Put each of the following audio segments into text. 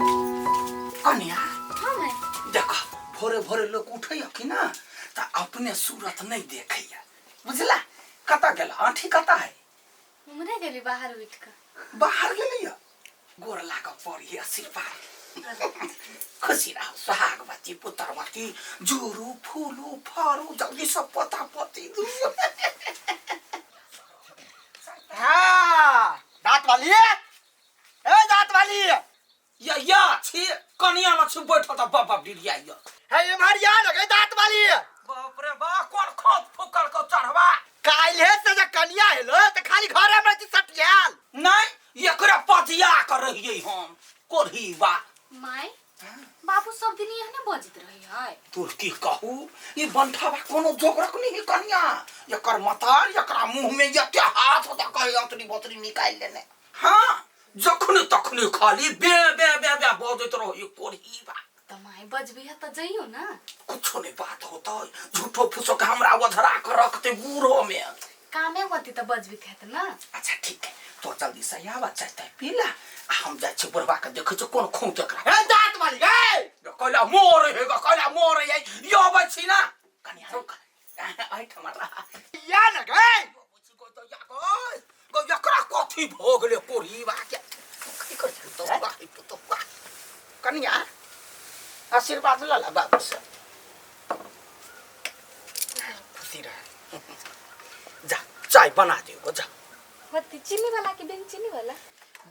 कनिया हाँ माय देख भोरे भोरे लोग उठैया कि ना त अपने सूरत नहीं देखैया बुझला कतऽ गेल आँठी कतऽ है उम्हरे गेली बाहर उठि कऽ बाहर गेलैया गोर लागऽ पड़ी आशीर्वाद खुशी रहो सुहागवती पुत्रवती जुरू फूलू फरू जल्दी सब पोता पोती दू हाँ दांत वाली ए दांत वाली या या छी कनिया लग छी बैठल त बाप बाप डिरिया या है एम्हर या लगे दांत वाली बाप रे बा कोन खोप फुकल को चढ़वा काल्हे से जे कनिया हेलो त खाली घरे में छी सटियाल नहीं एकरा पतिया कर रहियै हम कोढ़ी बा माय बाबू सब दिन एहने बजैत रही है तोर की कहू ई बंठावा कोनो जोगरक नहीं है कनिया एकर मतार एकरा मुंह में एते हाथ द के अंतरी बतरी निकाल लेने हाँ जखने तखने खाली बे बे बे बे बजैत रहो कोढ़ी बा त माय बजबी है त जइयो ना कुछो नहीं बात होता झूठो फूसो के हमरा ओझरा के रखते बूढ़ो में कामे होती त बजबी थे ना अच्छा ठीक है तो जल्दी से आवा चाय ताय पी ला आ हम जाइ छी बुढ़वा के देखै छी कोन खूंट एकरा ए दांत वाली ए कैला मोर हे ग कैला मोर हे यो अबै छी ना कनिया रुक एहिठाम रह या लगे गो एकरा कथी भऽ गेलै कोढ़ी बा के की करै छी तो बा तो बा कनिया आशीर्वाद लऽ ला बाबू से खुशी रह जा चाय बना दियो जा होती चीनी वाला कि बिन चीनी वाला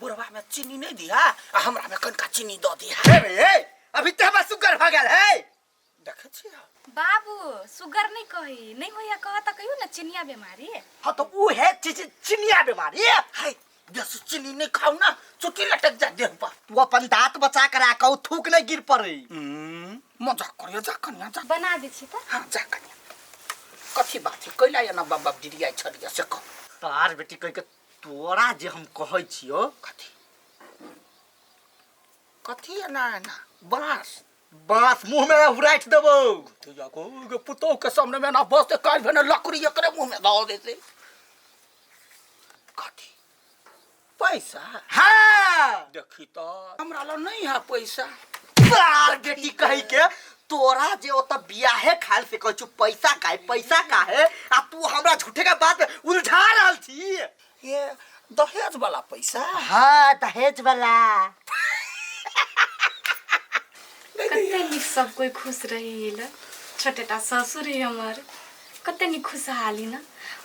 बुढ़वा में चीनी नहीं दिया आ हमरा में कनका चीनी दऽ दिया ए बे ए अभी ते हमरा सुगर भ गेल है देखै छियै बाबू सुगर नहीं कही नहीं होइया कह त कहियो ना चिनिया बीमारी हां तो ऊ है चीज चिनिया बीमारी हाय बेसी चीनी नहीं खाऊ ना चुटी लटक जा देह पर तू अपन दांत बचा कर राखौ थूक नहीं गिर पड़े मजाक करियो जा कनिया जा बना दै छी त हाँ जा कनिया कथी बात है कैला एना बाप बाप डिरियाइ छलियै से कह तार बेटी कह के तोरा जे हम कहै छियो कथी कथी एना एना बाँस बाँस मुंह में उराइठ देबो तुझा पुतोह के सामने में ना बस ते काल्हि भेने लकड़ी एकरे मुंह में दऽ देते कथी पैसा हाँ देखी तो हमरा लग नहीं है पैसा तार बेटी कही के तोरा जे ओत बियाहे खाल से कहै छु पैसा काहे पैसा काहे आ तू हमरा झूठे के बात उलझा रहल छी ये दहेज वाला पैसा हाँ दहेज वाला कते नीक सब कोई खुश रही छोटे टा ससुर है हमर कते नीक खुशहाली ना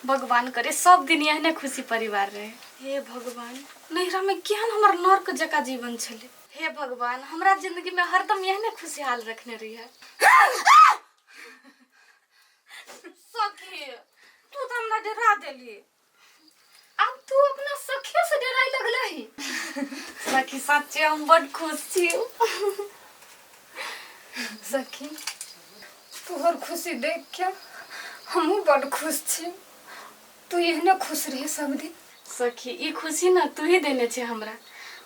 भगवान करे सब दिन एहने खुशी परिवार रहे हे भगवान नैहरा में केहन हमर नर्क जकाँ जीवन छलै हे भगवान हमरा जिंदगी में हरदम एहने खुशहाल रखने रही है सखी तू तो हमरा डरा देली आब तू अपना सखियो से डराय लगलही सखी सच्चे हम बड खुश छी सखी तोहर खुशी देख के हमहूँ बड खुश छी तू एहने खुश रहे सब दिन सखी ई खुशी ना तू ही देने छे हमरा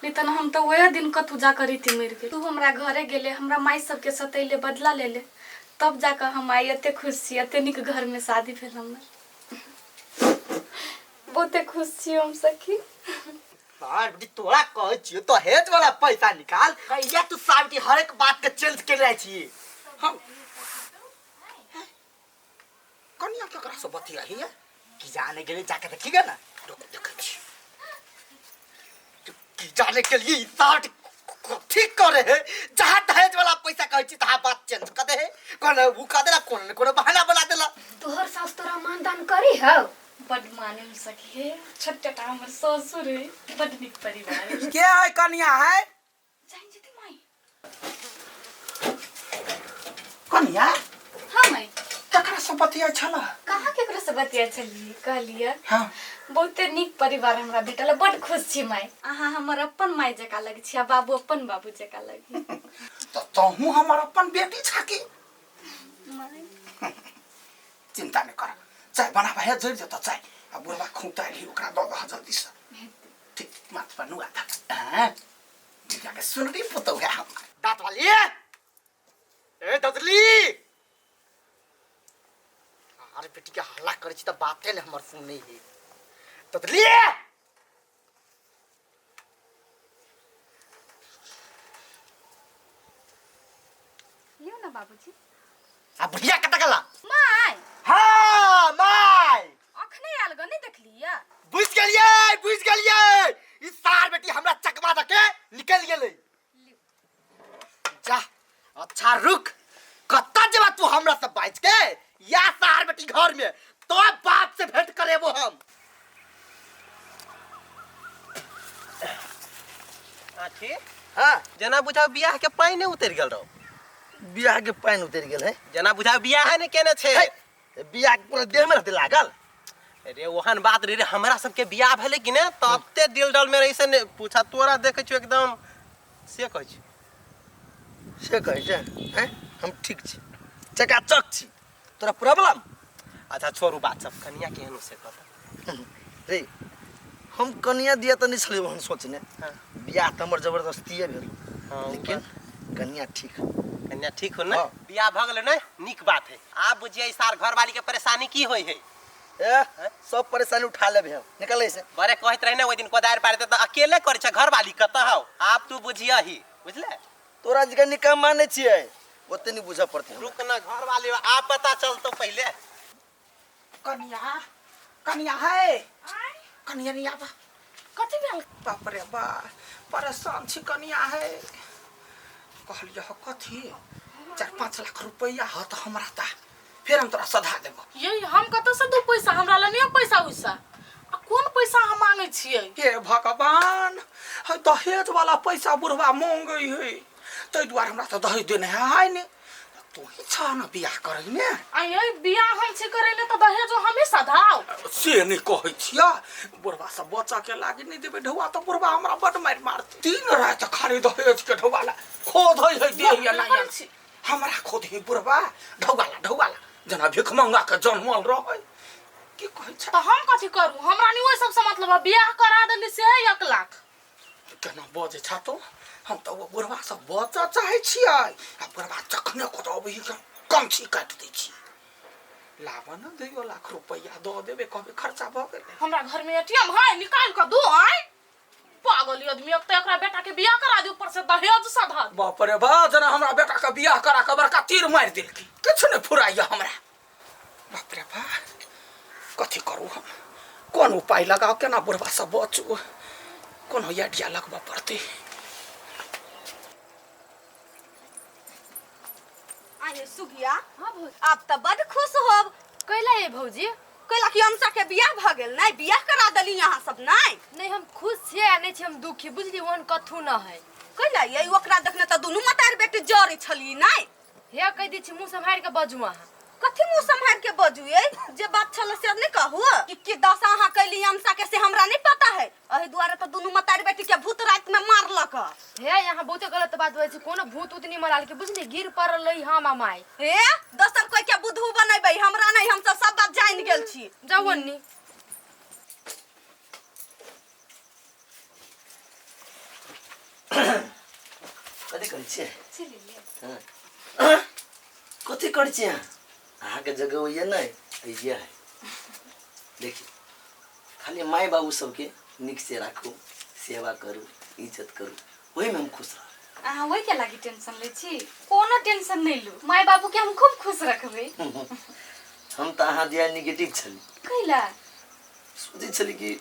नहीं त हम तो वह दिन कतू जा कर रीति मर गेल तू हमरा घरे गेले हमरा माई सबके सतैले बदला लेले तब जाकर हम आई एते खुश छी एते नीक घर में शादी भेल हमर बहुते खुश छी हम सखी बार बेटी तोरा कहै छियो दहेज वाला पैसा निकाल कहिया तू साबटी हर एक बात के चेंज केने छी हम कनिया केकरा से बतिया हिया की जाने गेले जाके देखी ना रुक देखै छी की जाने के लिए साठ ठीक करे है जहाँ दहेज वाला पैसा कहै छी तहाँ बात चेंज कर दे है कोन उ कर देला कोन कोनो बहाना बना देला तोहर सास तोरा मानदान करी हौ बड माने हम सखी हे छोटे टा हमर ससुर है बड नीक परिवार है के है कनिया है जाइन जेती माई कनिया हाँ माई ककरा से बतिया छला कहाँ केकरो से बतिया छलियै कहलियै हाँ बहुते नीक परिवार हमरा भेटल बड खुश छी माई अहाँ हमर अपन माई जकाँ लग छी आ बाबू अपन बाबू जकाँ लग तो तहूँ हमर अपन बेटी छकी माई चिंता नहीं कर चाय बनाबा है जरि जेतौ चाय आ बुढ़वा खूँटा एलही ओकरा दऽ दह जल्दी से ठीक माथ पर नुआ था हाँ जाके सुनरी पुतौ है हम। दांत वाली ए ददली, अरे बेटी के हल्ला करै छी त बाते ने हमर सुनै है। ददली लियौ ना बाबूजी। आ बुढ़िया कतऽ गेला? माय। हाँ माय, अखने आयल ग, नहीं देखलियै? बुझि गेलियै बुझि गेलियै, ई सार बेटी हमरा चकमा दऽ के निकलि गेलै। जा अच्छा रुक, कतऽ जेबा तू हमरा से बाजि के? या सार बेटी घर में तो बाप से भेंट करेबो हम। आठी हाँ जेना बुझाउ बियाह के पानि उतरि गेल रहो। बियाह के पानि उतरि गेल है? जेना बुझाउ बियाह ने केने छै। है, बियाह के पूरा देह में रहते लागल। रे ओहन बात रे, रे हमरा सबके बियाह भेलै कि ने तते दिल डल में रही से ने पूछा, तोरा देखै छियौ एकदम से कहै छी। से कहै छै? हैं, हम ठीक छी, चकाचक छी, तोरा प्रॉब्लम? अच्छा छोड़ू बात सब, कनिया केहन हो से कहता। रे हम कनिया दिया तऽ नहि छलै ओहन सोचने। हाँ। बियाह तऽ हमर जबरदस्तिए भेल। हाँ, उ लेकिन बात। कनिया ठीक। कनिया ठीक हो ने? हाँ। बियाह भऽ गेलै ने, नीक बात है। आब बुझियै सार घरवाली के परेशानी की होइ है। ए सब परेशानी उठा लेबे हम, निकल ऐसे। बड़े कहैत रहे ने ओहि दिन कोदारि पारि तऽ अकेले करै छै, घरवाली कतऽ हौ? आब तू बुझियही, बुझले? तोरा जकाँ निकम्मा मानै छियै, ओते नहि बुझऽ पड़तै हमरा। रुक ना घरवाली, आब पता चलतौ पहिले। कनिया कनिया है, कनिया नहीं आबा। कथी भेल? बाप रे बा, परेशान छी कनिया है। कहलियै ह कथी 4-5 लाख रुपैआ ह तऽ हमरा ता फेर हम तोरा सधा देबो। ये हम कतऽ से दू पैसा? हमरा लग नहीं पैसा उसा। आ कोन पैसा हम मांगे छियै? हे भगवान, है दहेज वाला पैसा बुढ़वा मांगे है, ताहि दुआरे हमरा तऽ दहेज देने है ने। तू ही छह ना बियाह करै ने। आ ये बियाह हम छी करै ले तऽ दहेजो हमे सधाउ। से नहीं कहै छियै, बुढ़वा सब बच्चा के लागी नहीं देबै ढौआ तऽ बुढ़वा हमरा बड मारि मारतै। दिन राति खाली दहेज के ढौआ ला खोदै है देह या करै नहीं छी। हमरा खोद है बुढ़वा ढौआ ला ढौआ ला, जेना भिखमंगा के जनमल रहै। की कहै छै? तऽ हम कथी करू? हमरा नहीं ओहि सबसे मतलब है, बियाह करा देली से है 1 लाख। केना बजै छा तू? हम तऽ ओ बुढ़वा सब बचऽ चाहै छियै, आ बुढ़वा जखने कतौ अबै है कमछी काटि दै छी। लाबऽ ने 2 लाख रुपैआ दऽ देबै, कहबै खर्चा भऽ गेलै। हमरा घर में एटीएम है, निकाल कऽ दू। आय पागल आदमी, एक तऽ एकरा बेटा के बियाह करा दी, ऊपर से दहेज सधा। बाप रे बा, जेना हमरा बेटा के बियाह करा के बड़का तीर मारि देलकै, किछु नहि फुराइया हमरा। बाप रे बा, कथी करू हम? कोन उपाय लगाउ, केना बुढ़वा सब बचू? कोनो आइडिया लगबऽ पड़तै। आये सुगिया, हाँ भौजी। आब तऽ बड खुश होब। कैला ये भौजी? कैला कि हमसा के बियाह भऽ गेल नै, बियाह करा देली अहाँ सब नै? नहीं हम खुश छियै आ नहीं छियै हम दुखी, बुझली? ओहन कथू न है। कैला ये ओकरा देखने तऽ दुनू मतार बेटी जरै छली नै? हे कहि दै छी मुँह सम्हारि के बजू अहाँ। कथी मुँह सम्हारि के बजू? ये जे बात छल से नहीं कहू कि की दशा अहाँ कैली हमसा के से हमरा नहीं पता है। एहि दुआरे तऽ दुनू मतार बेटी के भूत राति में मारलक। हे यहाँ बहुते गलत बात बजै छी, कोनो भूत उत नहीं मराल के, बुझली? गिर पड़ल रही हम आ my. हे दोसर कोई के बुद्धू बनेबै हमरा नहीं, हम सब सब बात जानि गेल छी। जाउ अन्नी। कथी करै छियै? चलिए। कथी करै छियै अहाँ? अहाँके जगह होइए नहि, इएह है। देखियौ खाली माय बाबू सबके नीक से राखू, सेवा करू, इज्जत करू, ओहिमे हम खुश रहब। अहाँ ओहि के लागी टेंशन लै छी? कोनो टेंशन नहीं लू, माय बाबू के हम खूब खुश रखबै। हम तऽ अहाँ दिया निगेटिव छली। कैला? सोचै छली कि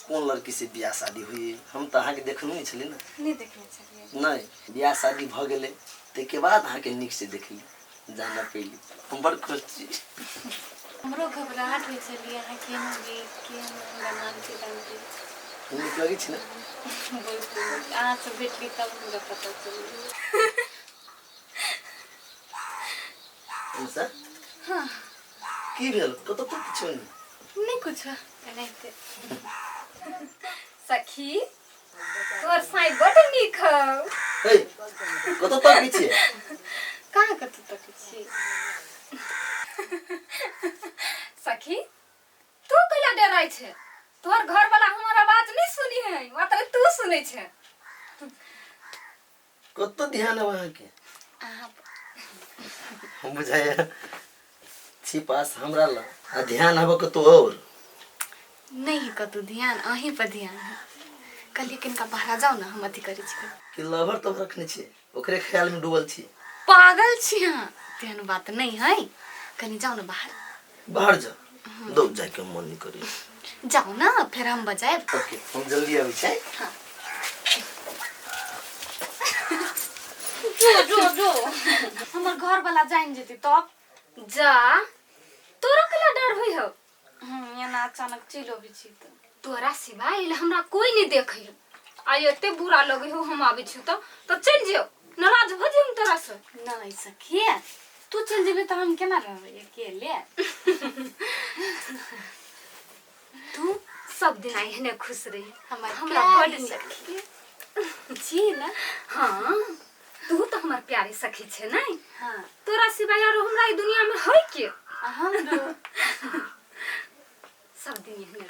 कोन लड़की से बियाह शादी हुई, हम तऽ अहाँके देखने नहि छली ने। नहीं देखने छलियै। नहि, बियाह शादी भऽ गेलै ताहिके बाद अहाँके नीक से देखली, जाना पैली, हम बड़ खुश छी। हमरो घबराहट होइ छलियै अहाँ केहन होबै, केहन हमरा मानते दानते। नीक लगै छै ने? बहुत नीक। अहाँ से भेटली तब हमरा पता चलल। उषा? की भेल? कतऽ तो किछु नहि। नहीं कुछ एनाहिते। सखी तोहर साई बड नीक हौ। हे कतऽ तकै छियै? कहाँ कतऽ तकै छियै? सखी तू कैला डराइ छै? तोहर घर वाला हमर आवाज नहीं सुनी है, मात्र तू सुनै छे। कत ध्यान है अहाँके? अहाँ हम बुझाया छी पास हमरा ला आ ध्यान हब कतौ और। नहीं कतौ ध्यान, अहीं पर ध्यान है। कहलिए किनका बाहर जाओ ना, हम अथी करै छी। कि लवर तो रखने छी, ओकरे ख्याल में डूबल छी। पागल छी अहाँ, तेहन बात नहीं है। कनी जाओ ना बाहर। बाहर जाओ, दौड़ जाके मन नहीं करी। जाओ ना, फिर हम बजाएब। ओके, हम जल्दी आबै छै। हाँ। जो जो जो हमर घर वाला जान जेती तब। जा, तोरा कला डर होई हो? एना अचानक चलि अबै छी तऽ। तोरा सिवा एले हमरा कोई नहीं देखे हो। आ एते बुरा लगे हो हम आबै छी तऽ चलि जो, नाराज भऽ जाइम तोरा से। नहीं सखी, तू चलि जेबे तऽ हम केना रहबै अकेले? तू सब दिन एहने खुश रही। हमर हमरा प्यारी बड नीक। सखी छी ना? हाँ, तू तो हमर प्यारी सखी छे नहीं? हाँ। तोरा सिवाय आरो हमरा ई दुनिया में है के? हमरो सब दिन एहने रही।